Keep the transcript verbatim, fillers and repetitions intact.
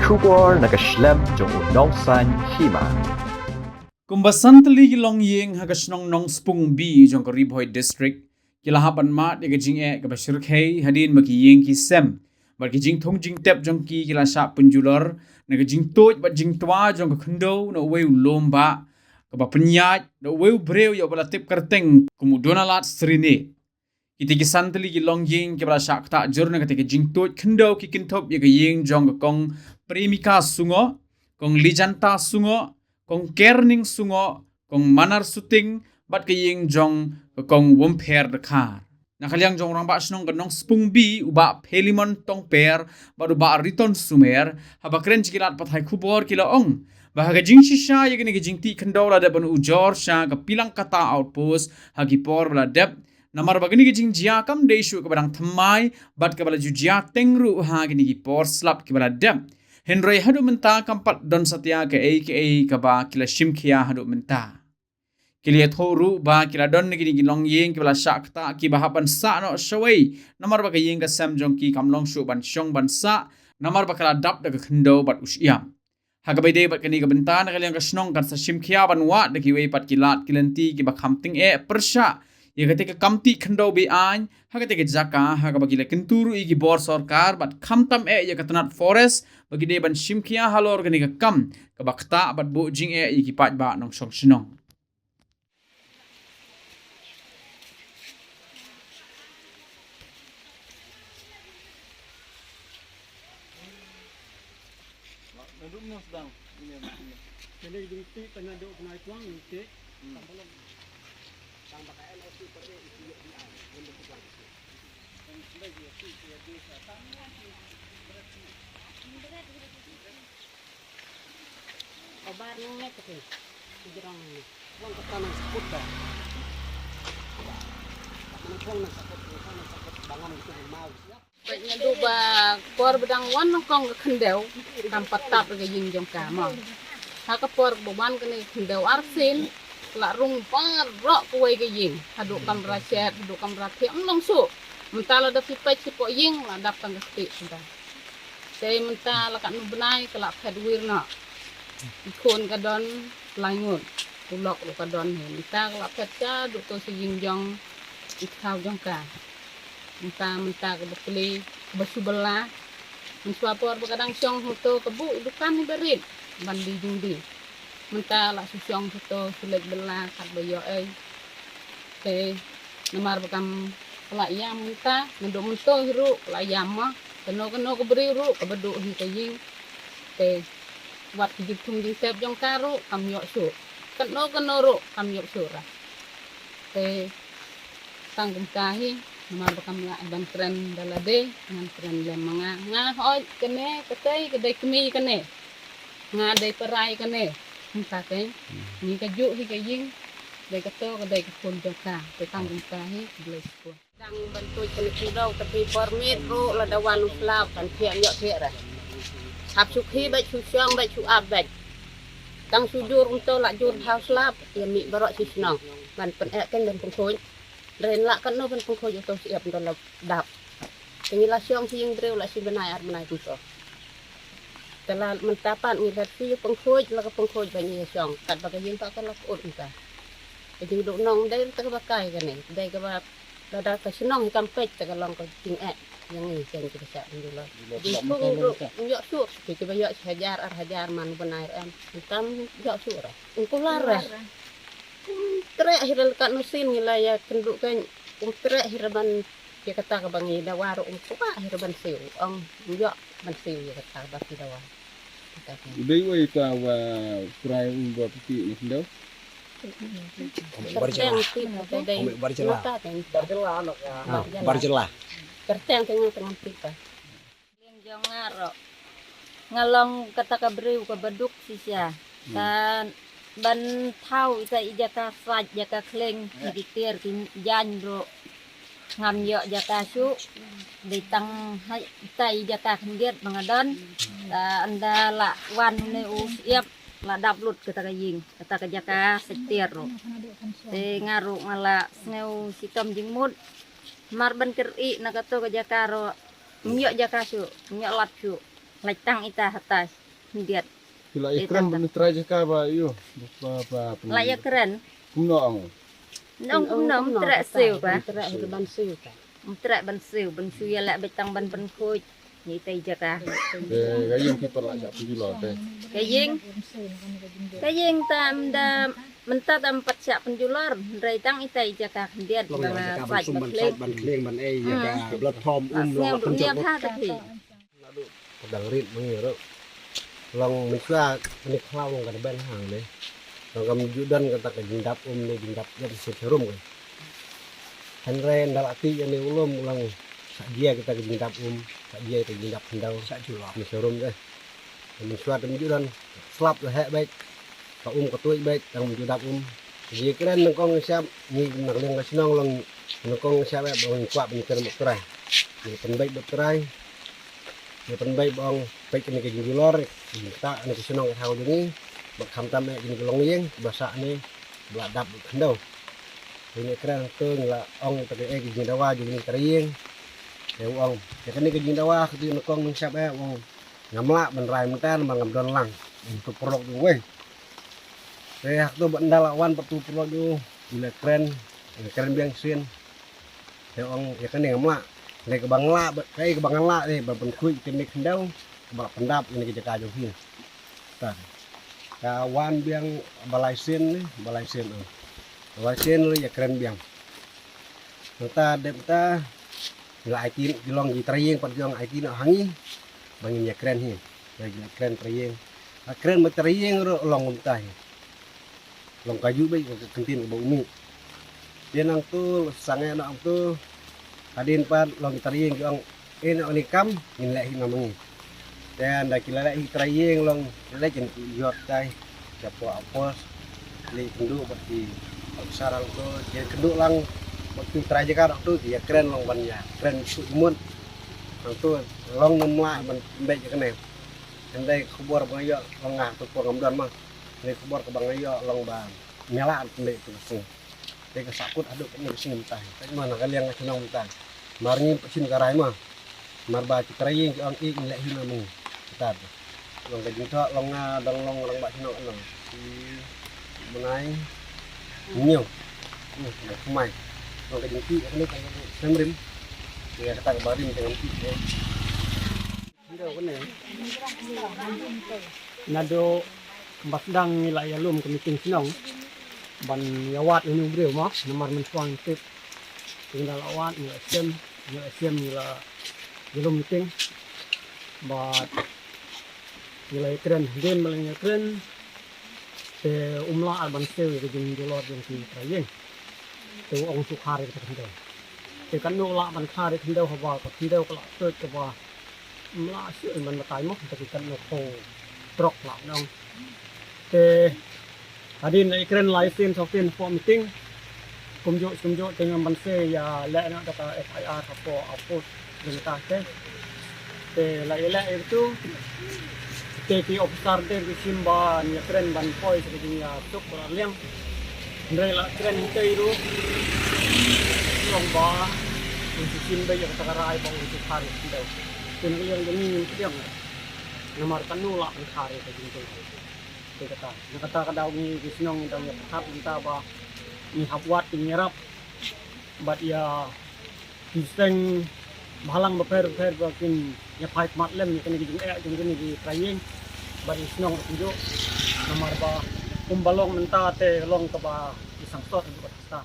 Khubor na ka shlem jong u Nongsaiñ Hima. Kumba san tylli ki longïing ha ka shnong Nongspung B jong ka Ri Bhoi District ki la hap ban mad ïa ka jingeh kaba shyrkhei hadien ba ki ïing ki sem bad ki jingthung jingtep jong ki ki la shah pynjulor na ka jingtuid bad jingtwa jong ka khyndew na uwei u lum bah kaba pynïaid da uwei u briew ïa uba la tip kyrteng kum u Donald Srine. Kita ki san tylli ki longïing kiba la shah ktah jur na kata ka jingtuid khyndew ki kynthup ïa ka ïing jong ka Kong Premika Sungoh, Kong Lijanta Sungoh, Kong Kerning Sungoh, Kong Manar Suting bad ka ïing jong ka Kong Wumpher Dkhar. Na ka liang jong u Rangbah Shnong ka Nongspung B, u Bah Philemon Tongper bad u Bah Riton Sumer, haba kren sha ki lad pathai khubor ki la ong ba ha ka jingshisha ïa kane ka jingtih khyndew la dep ban ujor sha ka Pilangkata Outpost ha ki por ba la dep, namar ba kane ka jingjia kam dei shuh kaba dang thymmai bad kaba la ju jia teng ruh ha kine ki por slap kiba la dep. Hynrei haduh mynta kam pat don satia kaei kaei kaba ki la shim khia haduh mynta. Ki la ïathuh ruh ba ki la don na kine ki longïing kiba la shah ktah kiba hap ban sah noh shawei, namar ba ka ïing ka sem jong ki kam long shuh ban shong ban sah namar ba ka la dap da ka khyndew bad u shyiap. Ha kaba ïadei bad kane ka bynta, na ka liang ka shnong kan sa shim khia ban wad da kiwei pat ki lad ki lynti kiba kham tyngeh pyrshah ïa kata ka kam tih khyndew be-aiñ ha kata ka jaka, ha kaba ki la kyntu ruh ïa ki bor sorkar bad khamtam eh ïa ka tnat forest ba ki dei ban shim khia halor kane ka kam kaba ktah bad buh jingeh ïa ki paidbah nongshong shnong. Obar nang ne kete. Jerong ne. Long kata nang sakut dah. Nang long nang sakut, nang long sakut bangam itu mau siap. Peit nga duh ba por ba dang wan nang kong ka khyndew kam pat tap ka ïing jong ka mo. Ha ka por ba wan kane ka khyndew arsien la rung baroh kawei ka ïing. Haduh kamra shet, haduh kamra thiah, ym long shuh. Mynta la dap ki peit ki poh ïing la dap tang ka ktieh mynta. Te mynta la katno bnai ka la phet wir noh. I khun ka don lai ngut. U lok ruh ka don hi. Mynta ka la phet sha duh to sha ïing jong i thaw jong ka. Mynta, mynta kaba plie kaba shu bylla. Mynshuwa por ba ka dang shong hangto ka buh i dukan hi barit ban die jingdie. Mynta la shu shong hangto shu leit bylla katba ïoh ei. Te namar ba kam ka la ïam mynta, naduh mynto hi ruh ka la ïam mo. Kano kano ka briew ruh kaba duh hi ka ïing. Te wat ki jingthung jingtep jong ka ruh kam ïoh shuh. Kano kano ruh kam ïoh shuh ra. Te tang kum ka hi, namar ba kam lah ban kren da lade, ngan kren lem ma nga. Nga hooid kane, katei ka dei kmie kane. Nga dei para ïa kane. Kum ka te. Ngi ka juh hi ka ïing. Dei kato ka dei ka khun jong ka. Te tang kum ka hi, Blei shukor. Dang ban tuid kane ka khyndew, ka dei por miet ruh lada wan u slap kan thiah ïoh thiah ra. Hap shu khie bad shu shong bad shu ap bad. Tang shu jur kumto la jur ha u slap, ïa mih baroh shi shnong. Ban pyneh kan ban pynkhuid. Dren la katno ban pynkhuid uto u shyiap uto la dap. Te ngi la shong shi ïing briew la shi bnai ar bnai kumto. Te la mynta pat ngi la shu pynkhuid, la ka pynkhuid ba ngi ïa shong. Katba ka ïing pat ka la kut mynta. Ka jingduh nong dei te kaba kai kane, dei kaba lada ka shnong hi kam peit te ka long ka jingeh. Ïa ngi ken kiba shah ngi la. Jingthung ruh ym ïoh shuh, ki kiba ïoh shi hajar ar hajar man u bnai ruh em. Ym tam ïoh shuh re. Ym kular re. Ym treh hi re la katno sien ngi la ïa kynduh kein. Ym treh hi re ban ïa kata kaba ngi dawa ruh ym kwah hi re ban siew. Ong ym ïoh ban siew ïa kata kaba ki dawa. Kata ki. U dei uei uta uba trai uba pynti na khyndew? Kyrteng tip uta dei. Bar jela. Nata teng. Bar jela anak ya. Ah, bar jela. Kyrteng teng teng tip ta. Liang jong nga ruh. Nga long kata ka briew kaba duk shisha. Hmm. Ka ban thaw ita i jaka sait, jaka khleng, ki tiar, ki jaiñ ruh. Ngam ïoh jaka shuh. Dei tang ha ita i jaka khyndiat ba nga don. Ka ynda la wan une u shyiap la dap lut kata ka ïing, kata ka jaka sait tiar ruh. Te nga ruh nga la sngew shitom jingmut. Mar ban kyrkieh na kato ka jaka ruh. Ym ïoh jaka shuh, ym ïoh lap shuh. Lait tang ita hatai. Khyndiat. Phi la ïakren ban trai jaka ba ïoh. Ba ba. La ïakren. Kumno ong? Nong kumno, ym treh siew ba. Ym treh ban siew ba. Ym treh ban siew, ban shu ïaleh beit tang ban pynkhuid. Ngi tei jaka. Te ka ïing phi pat la shah pynjulor te. Ka ïing. Ka ïing tam da mynta tam pat shah pynjulor. Hynrei tang ita i jaka khyndiat ba nga sait ban khlieng ban khlieng ban ei ïa ka platform um long la pynjot. Naduh ka dang rit ma ngi ruh. Long mynshuwa kane khlaw long ka da ben hang ne. Long kam ju don kata ka jingdap um ne jingdap ïap sha rum ka. Hynrei nda la ti ïa ne u lum u long sa jia kita ka jingdap um, sa jia kita ka jingdap khyndew. Sa ju long. Mynshuwa rum de. Mynshuwa te ju don slap la heh beit. Ka um ka tuid beit tang ju dap um. Ji kren nyngkong nyngshap ngi na ka liang ka shnong long nyngkong nyngshap eh ba ngi kwah ba ngi kren bad trai. Ngi pynbeit bad trai. Ngi pynbeit ba ong peit kane ka jingjulor ngi ta kane ka shnong ka thaw jong ngi. Ba khamtam eh kane ka longïing ba sah ne ba la dap bad khyndew. Ngi kren to ngi la ong ta ka eh ka jingdawa jong ngi trai ïing. Te u ong ïa kane ka jingdawa ka tu nyngkong nyngshap eh u ong Ngam lah ban rai mynta namar ngam don lang. Ngam tu paralok jong wei. Te hak tu ba nda la wan pat tu paralok jong u. Ila kren, ila kren biang sien. Te ong ïa kane ngam lah. Te kaba ngam lah, ba kai kaba ngam lah te ba pynkhuid kane khyndew ba la pyndap ïa kane ka jaka jong phi. Ta. Ka wan biang ba lai sien, ba lai sien. Ba lai sien ïa kren biang. Nangta dep ta Ngi la aiti ki long ki trai ïing pat ki ong aiti noh ha ngi ba ngin ïa kren hi. Ba ngin ïa kren trai ïing. Ha kren ba trai ïing ruh long kumta hi. Long kajuh beit ka ktien kaba u mih. Te nangtu sangeh noh nangtu hadien pat long ki trai ïing ki ong eh noh kane ka kam ngin leh hi na ma ngi. Te ynda ki la leh hi trai ïing long ki leh kin ïoh tai. Ki hapoh outpost ki leh kynduh bad ki officer hangto ki kynduh lang bad ki trai jaka hangto ki ïa kren long ban ïa kren suk mut. Hangto long ngam lah ban beit ïa kane. Hynrei khubor ba nga ïoh long nga hangto por ngam don ma. Hynrei khubor kaba nga ïoh long ba nga lah ban beit ïa kane. Te ka sahkut haduh katne ka sngi mynta. Te ma na ka liang ka shnong mynta. Mar ngim pat shim ka rai ma. Mar ba ki trai ïing ki ong ïeit ngi leh hi na ma ngi. Kata te. Long ka jingthoh long nga dang long rangbah shnong long. Ki bnai. Ñiew. Ni ka mai. Long ka jingthoh ka ni ka ni. Sem rim. Te kata ka barim te ngam tip te. Naduh ba sdang ngi la ïalum ka meeting shnong ban ïa wad ïa une u briew ma namar mynshwa ngi tip. Te ngi la wad ngi la shem ngi la shem ngi la ïalum meeting bad ngi la ïakren hadien ba la ngi ïakren. Te um lah ar ban siew ïa ka jingjulor jong ki trai ïing. Te u ong shu kha ïa ka khyndew. Te katno lah ban kha ïa ka khyndew haba ka khyndew ka la tuid kaba um lah siew ban batai mo te ki katno phew trok lah nong. Te hadien la ïakren lai sien saw sien hapoh meeting. Kumjuh kumjuh te ngam ban siew ïa leh na kata F I R hapoh outpost. Jingta te. Te la ïaleh ïa tu. Te ki officer te ki shim ba ïa kren ban poi sa ka jingïasuk ba la liang. Hynrei la kren te ruh. Long ba un sa shim ba ïa kata ka rai ba un sa khar ïa ka khyndew. Te na ka liang jong ngi ngim pdiang. Namar kano la kan khar ïa ka jingtei. Te kata na kata ka daw ngi ki shnong ngi dang ïa pyrkhat mynta ba ngi hap wad ngi ïarap. Bad ïa ki seng bhalang bapher bapher ba kin ïa phai khmat lem ïa kane ka jingeh jong kine ki trai ïing bad ïa ki shnong ruh kumjuh. Namar ba kumba long mynta te long kaba ki sangsot ruh bad kata.